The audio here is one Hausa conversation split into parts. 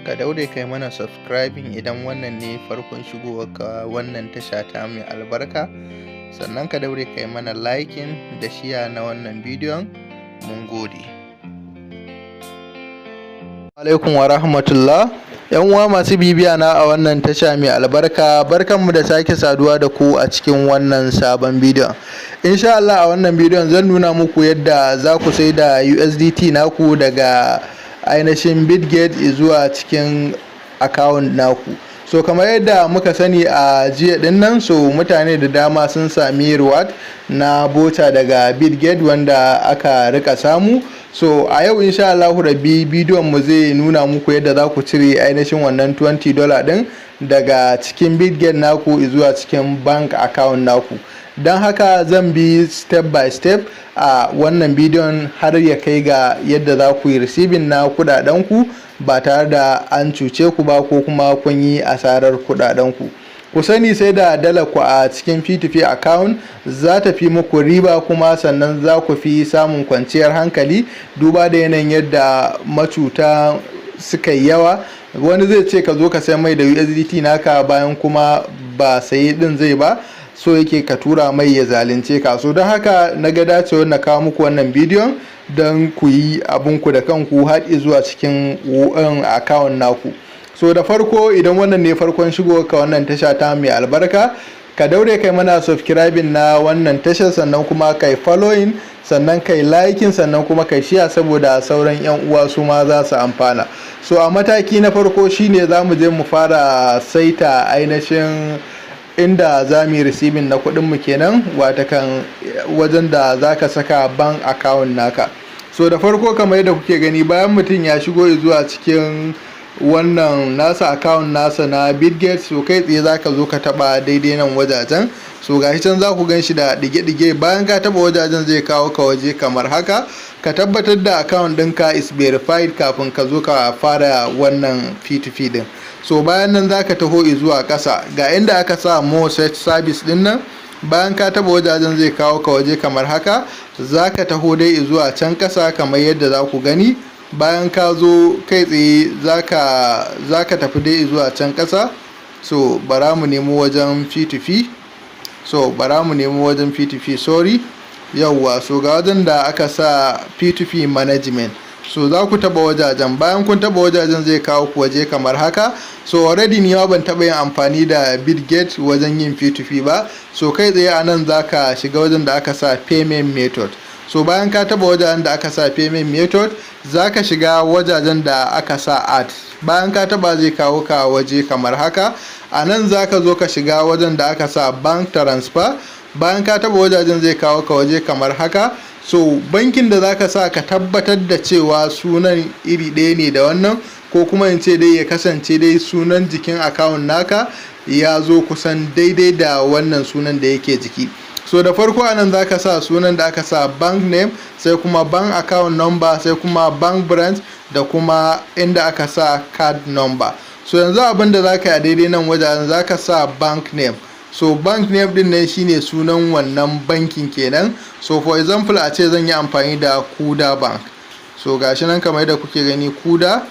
Ka daure kai mana subscribing idan wannan ne farkon shigowarka wannan tasha ta mai albarka. Sannan ka daure kai mana liking da share na wannan bidiyon. Mun gode. Alaikum wa rahmatullah. Yan uwa masu bibiya na a wannan tasha mai albarka, barkanmu da sake saduwa da ku a cikin wannan sabon bidiyon. Insha Allah, a wannan bidiyon zan nuna muku yadda za ku sai da USDT naku daga ainihin Bitget zuwa cikin account naku. So kamar yadda muka sani, a jiya din nan, so mutane da dama sun sami reward na voucher daga Bitget wanda aka rika samu. So a yau, insha Allahu Rabbi, bidiyon mu zai nuna muku yadda za ku cire ainihin wannan $20 din daga cikin Bitget naku zuwa cikin bank account naku. Don haka zan bi step by step a wannan bidiyon har ya kai ga yadda za ku yi receiving na kudadenku ba tare da an cuce ku ba ko kuma kun yi asarar kudadenku. Ku sani, sai da dala ku a cikin P2P account za ta fi muku riba, kuma sannan za ku fi samun kwanciyar hankali, duba da yanayin yadda macuta suka yi yawa. Wani zai ce ka zo ka sai mai da USDT naka, bayan kuma ba sayi din zai ba, so yake ka tura mai ya zalunce ka. So don haka na ga dacewar na kawo muku wannan bidiyon don ku yi abinku da kanku har zuwa cikin account naku. So da farko, idan wannan ne farkon shigo ka wannan tasha ta mai albarka, ka daure kai mana subscribing na wannan tashar, sannan kuma kai following, sannan kai liking, sannan kuma kai share, saboda sauran yan uwa su ma za su amfana. So a mataki na farko shine za mu je mu fara saita ainihin inda za mu yi receiving na kuɗin mu kenan, watakan wajen da za ka saka bank account naka. So da farko, kamar yadda kuke gani, bayan mutum ya shigo zuwa cikin wannan nasa account nasa na Bitget, so kai tsaye za ka zo ka taba daidai nan wajajen. So gashi can za ku gan shi da dige-dige. Bayan ka taba wajajen, zai kawo ka waje kamar haka. Ka tabbatar da account ɗinka is verified kafin ka zo ka fara wannan P2P din. So bayan nan za ka taho zuwa ƙasa, ga inda aka sa "more search service" din nan. Bayan ka taba wajajen, zai kawo ka waje kamar haka. Za ka taho dai zuwa can ƙasa kamar yadda za ku gani. Bayan ka zo, kai tsaye za ka tafi dai zuwa can ƙasa. So bara mu nemo wajen P2P. So bara mu nemo wajen P2P, sorry. Yauwa, so ga wajen da aka sa "P2P management". So za ku taba wajajen. Bayan kun taba wajajen, zai kawo ku waje kamar haka. So already ni ma ban taba yin amfani da Bitget wajen yin P2P ba. So kai tsaye a nan za ka shiga wajen da aka sa "payment method". So bayan ka taba wajajen da aka sa "payment method", za ka shiga wajajen da aka sa "add". Bayan ka taba, zai kawo ka waje kamar haka. A nan za ka zo ka shiga wajen da aka sa "bank transfer". Bayan ka taba wajajen, zai kawo ka waje kamar haka. So bankin da zaka sa, ka tabbatar da cewa sunan iri ɗaya ne da wannan, ko kuma in ce dai ya kasance dai sunan jikin account naka ya zo kusan daidai da wannan sunan da yake jiki. So da farko, anan zaka sa sunan da aka sa "bank name", sai kuma "bank account number", sai kuma "bank branch", da kuma inda aka sa "card number". So yanzu abin da zaka yi a daidai nan wajen, zaka sa "bank name". So "bank name" din nan shine sunan wannan bankin kenan. So for example, a ce zan yi amfani da Kuda Bank. So gashi nan kamar yadda kuke gani, Kuda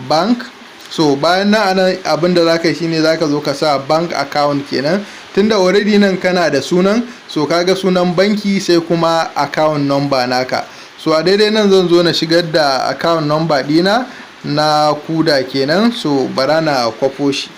Bank. So bayan nan, anan abin da zaka yi shine zaka zo ka sa "bank account" kenan, tunda already nan kana da sunan. So kaga sunan banki, sai kuma account number naka. So a daidai nan zan zo na shigar da account number dina na Kuda kenan. So bara na kwafo shi.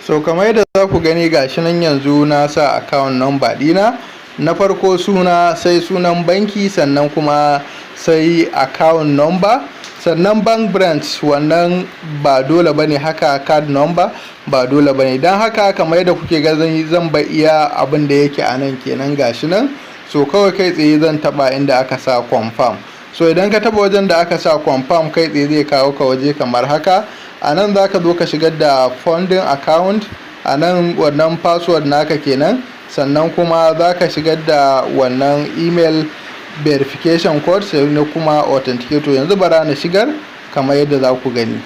So kamar yadda za ku gani, gashi nan yanzu na sa account number dina. Na farko suna, sai sunan banki, sannan kuma sai account number, sannan bank branch, wannan ba dole bane. Haka card number ba dole bane. Don haka kamar yadda kuke ga, zan ba iya abin da yake a nan kenan, gashi nan. So kawai kai tsaye zan taba inda aka sa "confirm". So idan ka taba wajen da aka sa "confirm", kai tsaye zai kawo ka waje kamar haka. A nan za ka zo ka shigar da funding account, a nan wannan password naka kenan. Sannan kuma za ka shigar da wannan email verification code, sai na kuma authenticator. Yanzu bara na shigar kamar yadda za ku gani.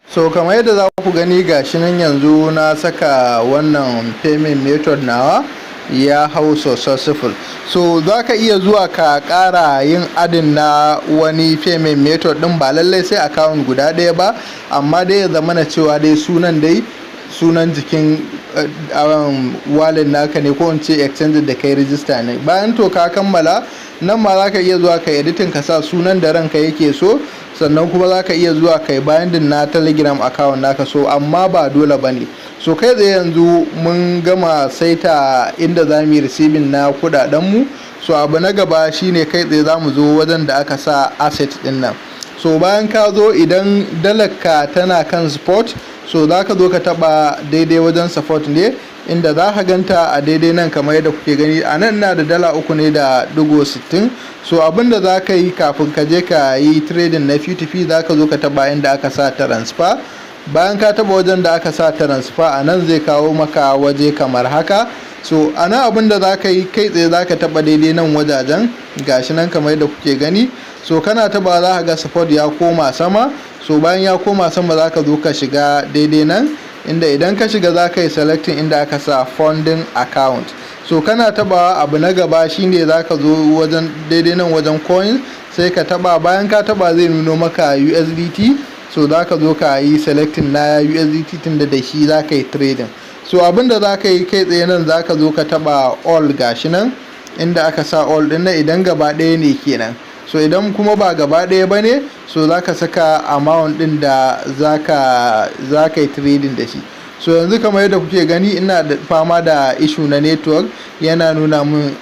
So kamar yadda za ku gani, gashi nan yanzu na saka wannan payment method nawa. Ya hau successful. So za ka iya zuwa ka ƙara yin adding na wani payment method din, ba lallai sai account guda ɗaya ba, amma dai ya zamana cewa dai sunan dai sunan jikin wallet naka ne, ko in ce exchange da kai register ne. Bayan to ka kammala, nan ma za ka iya zuwa ka editing, ka sa sunan da ranka yake so. Sannan kuma za ka iya zuwa kai binding na Telegram account naka, so amma ba dole ba ne. So kai tsaye yanzu mun gama saita inda za mu yi receiving na kudadenmu. So abu na gaba shine kai tsaye za mu zo wajen da aka sa asset din nan. So bayan ka zo, idan dalarka tana kan spot, so za ka zo ka taba daidai wajen spot ne, inda za ka ganta a daidai nan kamar yadda kuke gani. A nan na da $3.60. So abinda za ka yi kafin ka je ka yi trading na P2P, za ka zo ka taba inda aka sa transfer. Bayan ka taba wajen da aka sa transfer, a nan zai kawo maka waje kamar haka. So a nan abinda za ka yi, kai tsaye za ka taba daidai nan wajajen, gashi nan kamar yadda kuke gani. So kana taba, za ka ga spot ya koma sama. So bayan ya koma sama, za ka zo ka shiga daidai nan, inda idan ka shiga za ka yi selecting inda aka sa funding account. So kana taba, abu na gaba shine za ka zo wajen daidai nan wajen coin, sai ka taba. Bayan ka taba, zai nuno maka USDT. So za ka zo ka yi selecting na USDT, tunda da shi za ka yi trading. So abinda za ka yi kai tsaye nan, za ka zo ka taba all, gashi nan inda aka sa all din nan, idan gaba ɗaya ne kenan. So idan kuma ba gaba ɗaya ba ne, so za ka saka amount ɗin da za ka yi trading da shi. So yanzu kamar yadda kuke gani, ina da fama da issue na network, yana nuna mun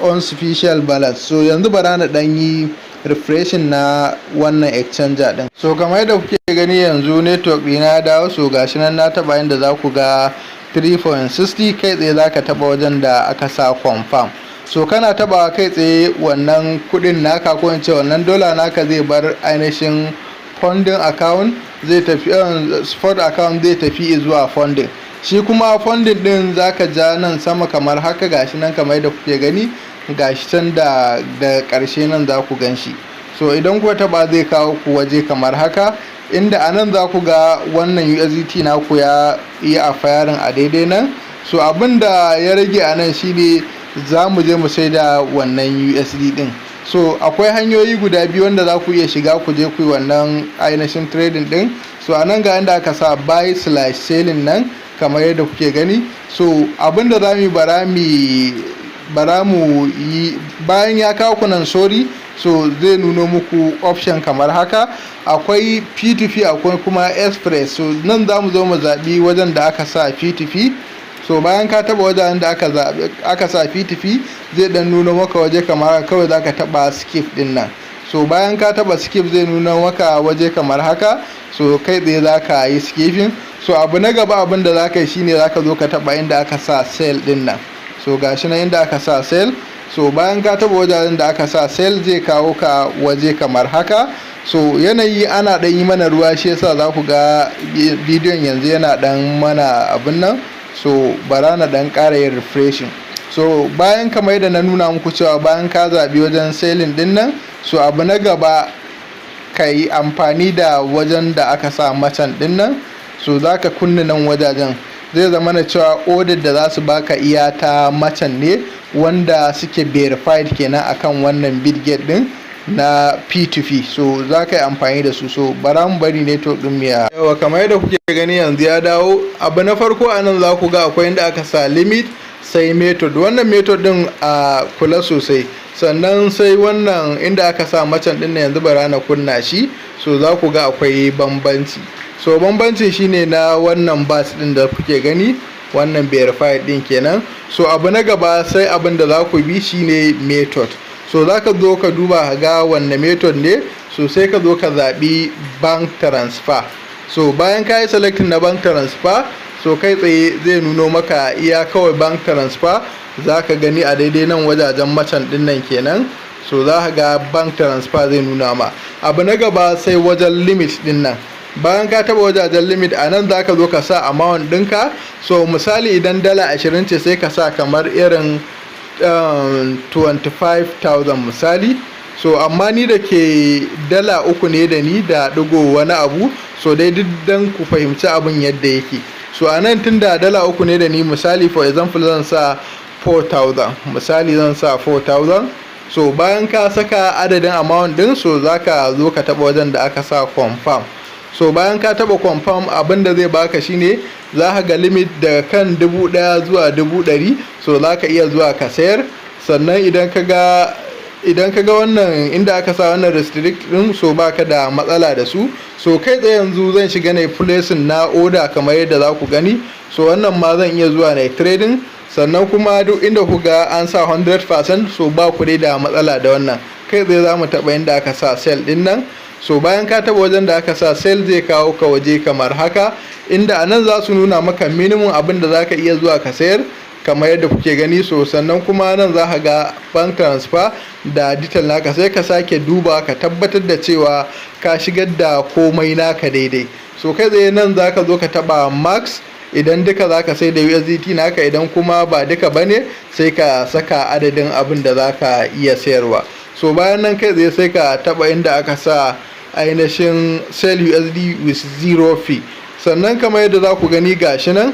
insufficient balance. So yanzu bara na ɗan yi refreshing na wannan exchanger din. So kamar yadda kuke gani, yanzu network ɗina ya dawo. So gashi nan na taba inda za ku ga 3.60. Kai tsaye za ka taba wajen da aka sa confirm. So kana taba, kai tsaye wannan kudin naka, ko in ce wannan dola naka, zai bar ainihin funding account, zai tafi spot account, zai tafi zuwa funding. Shi kuma funding din, zaka ja nan sama kamar haka, gashi nan kamar yadda kuke gani, gashi can da ƙarshe nan za ku gan shi. So idan kuka taba, zai kawo ku waje kamar haka, inda a nan za ku ga wannan USDT naku ya yi a firing a daidai nan. So abin da ya rage a nan shine za mu je mu sai da wannan USD din. So akwai hanyoyi guda biyu wanda za ku iya shiga ku je ku yi wannan ainihin trading din. So a nan ga inda aka sa buy/selling nan kamar yadda kuke gani. So abin da za mu yi, bara mu yi, bayan ya kawo ku nan, sorry, so zai nuno muku option kamar haka. Akwai P2P, akwai kuma express. So nan za mu zo mu zaɓi wajen da aka sa P2P. So bayan ka taba wajen da aka zaɓi aka sa P2P, zai dan nuno maka waje kamar haka. Kawai zaka taba skip din nan. So bayan ka taba skip, zai nuna maka waje kamar haka. So kai tsaye zaka yi skipping. So abu na gaba, abin da zaka yi shine zaka zo ka taba inda aka sa sell din nan. So gashi nan inda aka sa sell. So bayan ka taba wajen da aka sa sell, zai kawo ka waje kamar haka. So yanayi ana dan yi mana ruwa, shi yasa za ku ga bidiyon yanzu yana dan mana abin nan. So bara na dan ƙara yin refreshing. So bayan, kamar yadda na nuna muku cewa bayan ka zaɓi wajen selling din nan, so abu na gaba ka yi amfani da wajen da aka sa merchant din nan. So za ka kunna nan wajajen, zai zama na cewa order da za su baka iya ta merchant ne wanda suke verified kenan akan wannan Bitget din na P2P. So za ka yi amfani da su. So bara mu bari network din ya yawa. Kamar yadda kuke gani, yanzu ya dawo. Abu na farko, a nan za ku ga akwai inda aka sa limit, sai method. Wannan method din a kula sosai. Sannan sai wannan inda aka sa merchant din, yanzu bara na kunna shi. So za ku ga akwai bambanci. So bambancin shine na wannan bas din da kuke gani, wannan verified din kenan. So abu na gaba, sai abin da za ku bi shine method. So za ka zo ka duba ga wanne method ne. So sai ka zo ka zaɓi bank transfer. So bayan ka yi selecting na bank transfer, so kai tsaye zai nuno maka iya kawai bank transfer za ka gani a daidai nan wajajen merchant din nan kenan. So za ka ga bank transfer zai nuna ma. Abu na gaba, sai wajen limit din nan. Bayan ka taba wajajen limit, a nan za ka zo ka sa amount ɗinka. So misali, idan $20 ce, sai ka sa kamar irin 25,000 misali. So amma ni da ke $3 ne da ni da ɗigo wani abu, so dai duk dan ku fahimci abin yadda yake. So a nan, tun da $3 ne da ni, misali, for example, zan sa 4000. Misali, zan sa 4000. So bayan ka saka adadin amount din, so zaka zo ka taba wajen da aka sa confirm. So bayan ka taba confirm, abin da zai baka shine za ka ga limit daga kan 1000 zuwa 100,000. So za ka iya zuwa ka sayar. Sannan idan ka ga wannan inda aka sa wannan restrict din, so baka da matsala da su. So kai tsaye yanzu zan shiga na placing na order kamar yadda za ku gani. So wannan ma zan iya zuwa na trading. Sannan kuma duk inda ku ga an sa 100%, so ba ku dai da matsala da wannan. Kai tsaye za mu taɓa inda aka sa sell din nan. So bayan ka taɓa wajen da aka sa sell, zai kawo ka waje kamar haka, inda anan za su nuna maka minimum abin da za ka iya zuwa ka sayar kamar yadda kuke gani. So sannan kuma nan za ka ga bank transfer da detail naka. Sai ka sake duba ka tabbatar da cewa ka shigar da komai naka daidai. So kai tsaye nan za ka zo ka taba max idan duka za ka sai da USDT naka. Idan kuma ba duka bane, sai ka saka adadin abin da za ka iya sayarwa. So bayan nan, kai tsaye sai ka taba inda aka sa ainihin sell USD with zero fee. Sannan kamar yadda za ku gani, gashi nan.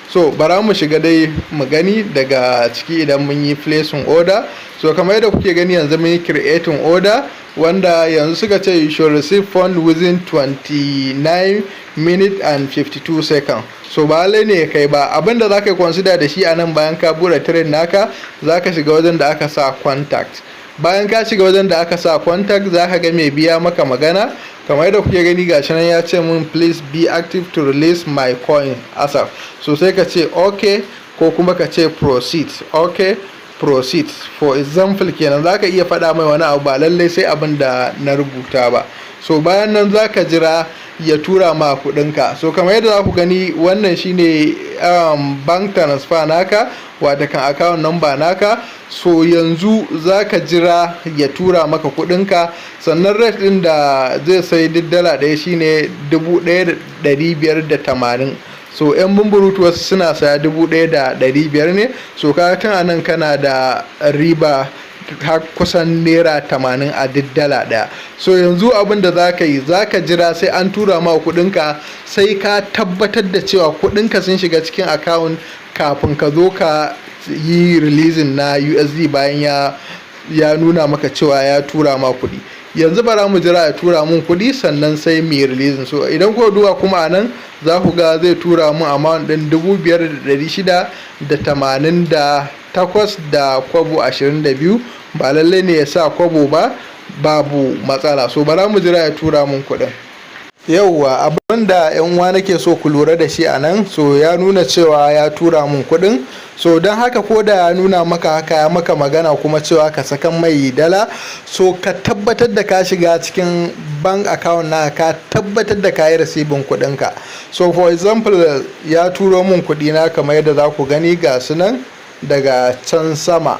So bara mu shiga dai mu gani daga ciki idan mun yi placing order. So kamar yadda kuke gani, yanzu mun yi creating order, wanda yanzu suka ce you should receive fund within 29 minutes and 52 seconds. So ba lallai ne kai ba. Abinda za ka yi consider da shi a nan, bayan ka bude trade naka, za ka shiga wajen da aka sa contact. Bayan ka shiga wajen da aka sa contact, za ka ga mai biya maka magana. Kamar yadda kuke gani, gashi nan ya ce mun, "Please be active to release my coin ASAP." So sai ka ce okay, ko kuma ka ce proceed. Okay, proceed, for example kenan. Za ka iya faɗa mai wani abu, ba lallai sai abin da na rubuta ba. So bayan nan za ka jira ya tura ma kuɗinka. So kamar yadda za ku gani, wannan shine bank transfer naka, wata kan account number naka. So yanzu za ka jira ya tura maka kuɗinka. Sannan rate ɗin da zai sai duk dala ɗaya shine 1580. So yan bumburutu wasu suna saya 1500 ne. So ka tun anan kana da riba har kusan naira 80 a duk dala ɗaya. So yanzu abin da za ka yi, za ka jira sai an tura ma kuɗinka, sai ka tabbatar da cewa kuɗinka sun shiga cikin account kafin ka zo ka yi releasing na USD, bayan ya nuna maka cewa ya tura ma kuɗi. Yanzu bara mu jira ya tura mun kuɗi, sannan sai mu yi releasing. So idan ko duba kuma a nan, za ku ga zai tura mun amount ɗin 5688 da kwabo 22. Ba lallai ne ya sa kwabo ba, babu matsala. So bara mu jira ya tura mun kuɗin. Yauwa, abinda yan uwa nake so ku lura da shi a nan, so ya nuna cewa ya tura mun kuɗin. So don haka, ko da ya nuna maka haka, ya maka magana kuma cewa ka sakan mai dala, so ka tabbatar da ka shiga cikin bank account na, ka tabbatar da ka yi receiving kuɗinka. So for example, ya turo mun kuɗi na kamar yadda za ku gani, ga su nan daga can sama,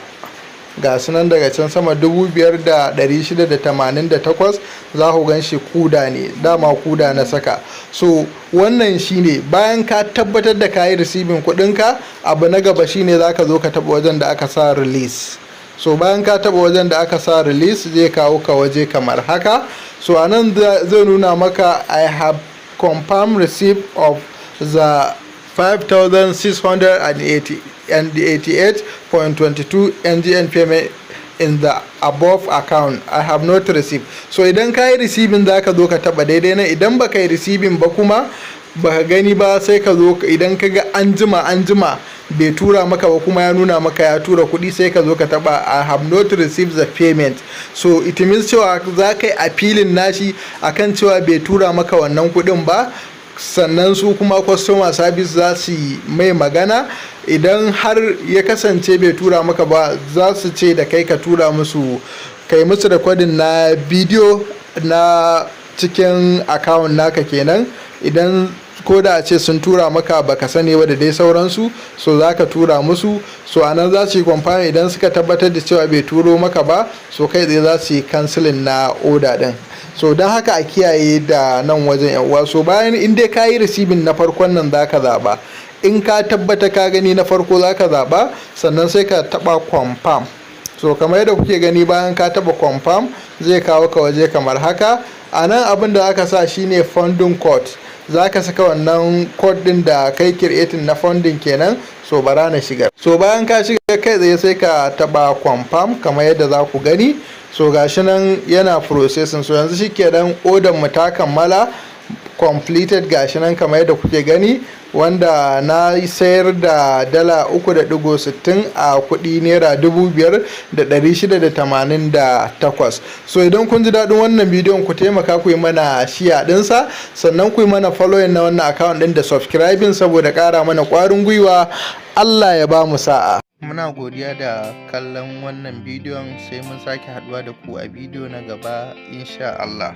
ga su nan daga can sama, 5688. Za ku gan shi kuda ne, dama kuda na saka. So wannan shine. Bayan ka tabbatar da ka yi receiving kudinka, abu na gaba shine za ka zo ka taba wajen da aka sa release. So bayan ka taba wajen da aka sa release, zai kawo ka waje kamar haka. So anan zai nuna maka, "I have confirmed receipt of the 5688.22 NGN payment in the above account. I have not received." So idan ka yi receiving, za ka zo ka taba daidai nan. Idan baka yi receiving ba, kuma baka gani ba, sai ka zo, idan ka ga an jima an jima bai tura maka ba, kuma ya nuna maka ya tura kuɗi, sai ka zo ka taba "I have not received the payment." So it means cewa za ka yi appealing nashi akan cewa bai tura maka wannan kuɗin ba. Sannan su kuma customer service za su yi mai magana. Idan har ya kasance bai tura maka ba, za su ce da kai ka tura musu, kai musu recording na bidiyo na cikin account naka kenan, idan ko da a ce sun tura maka baka sani ba da dai sauransu. So za ka tura musu. So anan za su yi confirm. Idan suka tabbatar da cewa bai turo maka ba, so kai tsaye za su yi canceling na order din. So don haka a kiyaye da nan wajen, yan uwa. So bayan in dai ka yi receiving na farkon nan, za ka zaba. In ka tabbata ka gani na farko, za ka zaba, sannan sai ka taba confirm. So kamar yadda kuke gani, bayan ka taba confirm, zai kawo ka waje kamar haka. A nan abin da aka sa shine funding code. Za ka zo ka sa funding code naka. So bayan ka sa funding code Za ka saka wannan code din da kai creating na funding kenan. So bara na shiga. So bayan ka shiga, kai tsaye sai ka taba confirm kamar yadda za ku gani. So gashi nan yana processing. So yanzu shikenan, order mu ta kammala, completed. Gashi nan kamar yadda kuke gani, wanda na sayar da dala 3.60 a kudi naira 5,688. So idan kun ji daɗin wannan bidiyon, ku taimaka ku yi mana share ɗinsa, sannan ku yi mana following na wannan account ɗin da subscribing saboda ƙara mana ƙwarin gwiwa. Allah ya ba mu sa'a. Muna godiya da kallon wannan bidiyon, sai mun sake haɗuwa da ku a bidiyo na gaba, insha Allah.